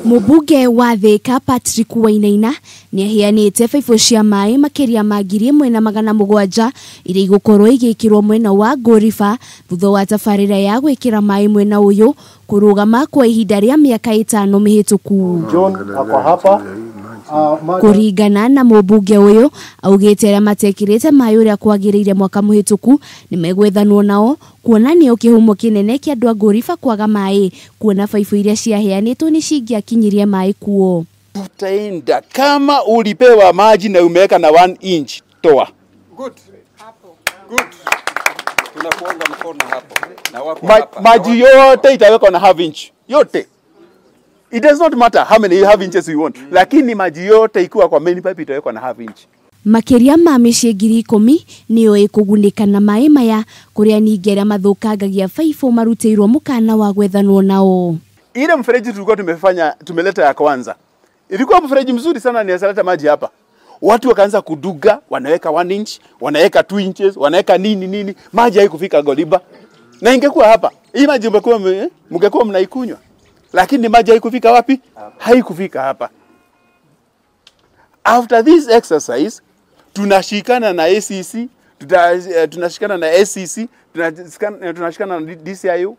Mũmbunge wa Thika Patrick Wainaina nĩaheanĩte baibũ cia maĩ makĩria ma 1700 iria igũkorwo igĩkĩrwo mwena wa Ngũriba thutha wa tabarĩra ya gwĩkĩra maĩ mwena ũyũ kũrũgama kwa ihinda rĩa mĩaka 5 mĩhĩtũku. John ako hapa. Kũringana na mũmbunge ũyũ augĩte arĩa matekĩrĩte maĩ ũrĩa kwagĩrĩire mwaka mũhĩtũku nĩmegwethanwo nao kuona nĩo kĩhumo kĩnene kĩa andũ a Ngũriba kwaga maĩ kuona baibũ iria ciaheanĩtwo nĩ cingĩakinyirie maĩ kuo. Tutaenda kama ulipewa maji na umeweka na 1 inch toa. Good. Good. Tunakuunga mkono hapo. Na wako hapa. Maji yote itawekwa na half inch. Yote. It does not matter how many half inches you want. Lakini maji yote ikiwa kwa main pipe itawekwa na half inch. Makĩria ma mĩciĩ 10,000 nĩyo ĩkũgunĩka na maĩ maya kũrĩa ningĩ arĩa mathũkangagia baibũ marutĩirwo mũkana wa gwethanwo nao. Ile mfereji tulikuwa tumefanya tumeleta ya kwanza. Ilikuwa mfereji mzuri sana, ni asaleta maji hapa. Watu wakaanza kuduga, wanaweka 1 inch, wanaweka 2 inches, wanaweka nini nini, maji haikufika Goliba. Na ingekuwa hapa, hii maji mngekuwa mnaikunywa. Lakini maji haikufika wapi? Haikufika hapa. After this exercise, tunashikana na ACC, tunashikana na SCC, tunashikana na DCIO.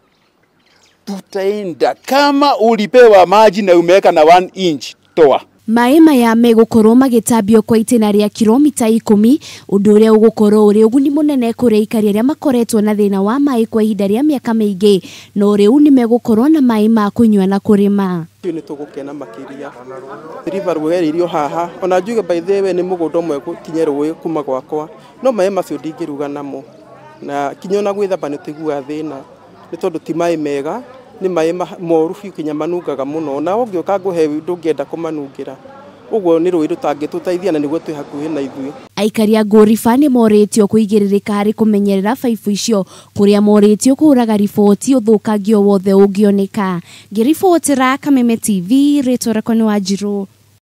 Tutaenda kama ulipewa maji na umeweka na 1 inch toa. Maĩ maya megũkorwo magĩtambio kwa itĩna rĩa kilomita 10 ũndũ ũrĩa ũgũkorwo ũrĩ ũguni mũnene kũrĩ aikari arĩa makoretwo na thĩna wa maĩ kwa ihinda rĩa mĩaka mĩingĩ no rĩu nĩmegũkorwo na maĩ ma kũnyua na kũrĩma. Nĩ tũgũkena makĩria river rũgereirio haha ona njuge by the way nĩ mũgũnda ũmwe gũkinya rũĩ kuma gwakwa no maĩ macio ndingĩruga namo na kinya ona gwĩthamba nĩ tũiguaga thĩna nĩ tondũ ti maĩ mega nĩ maĩ moru biũ kinya manungaga mũno na ũngĩũka ngũhe ndũngĩenda kũmanungĩra ũguo nĩ rũĩ rũtangĩtũteithia na nĩguo twĩ hakuhĩ na ithuĩ. Aikari a Ngũriba nĩ morĩtio kũigĩrĩrĩka harĩ kũmenyerera baibũ icio kũrĩa morĩtio kũhũraga riboti ũthũkangio wothe ũngĩoneka. Ngĩribotera Kameme TV, rĩtwa rĩakwa nĩ Wanjirũ.